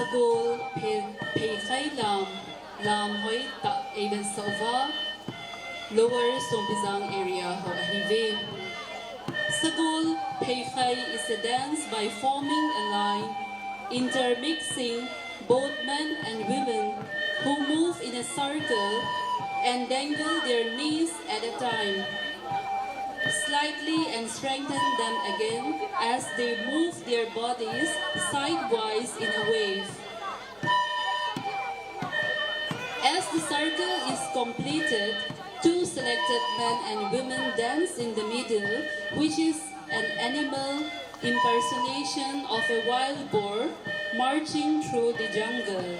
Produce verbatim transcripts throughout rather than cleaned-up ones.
Sagol Phei, Pheikhai lam, lam hoitah eivetsah uva, Lower Songpijang area ho ahiuve. Sagol Pheikhai is a dance by forming a line, intermixing both men and women who move in a circle and dangle their knees at a time, slightly and strengthen them again as they move their bodies sidewise in a wave. As the circle is completed, two selected men and women dance in the middle, which is an animal impersonation of a wild boar marching through the jungle.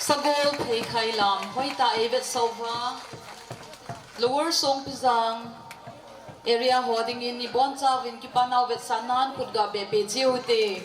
Sagol Pheikhai lam hoitah eivetsah uva, Lower Songpijang area ho dingin ibonchauvin kipana u vetsahnan khut gabeh peh cheh ute.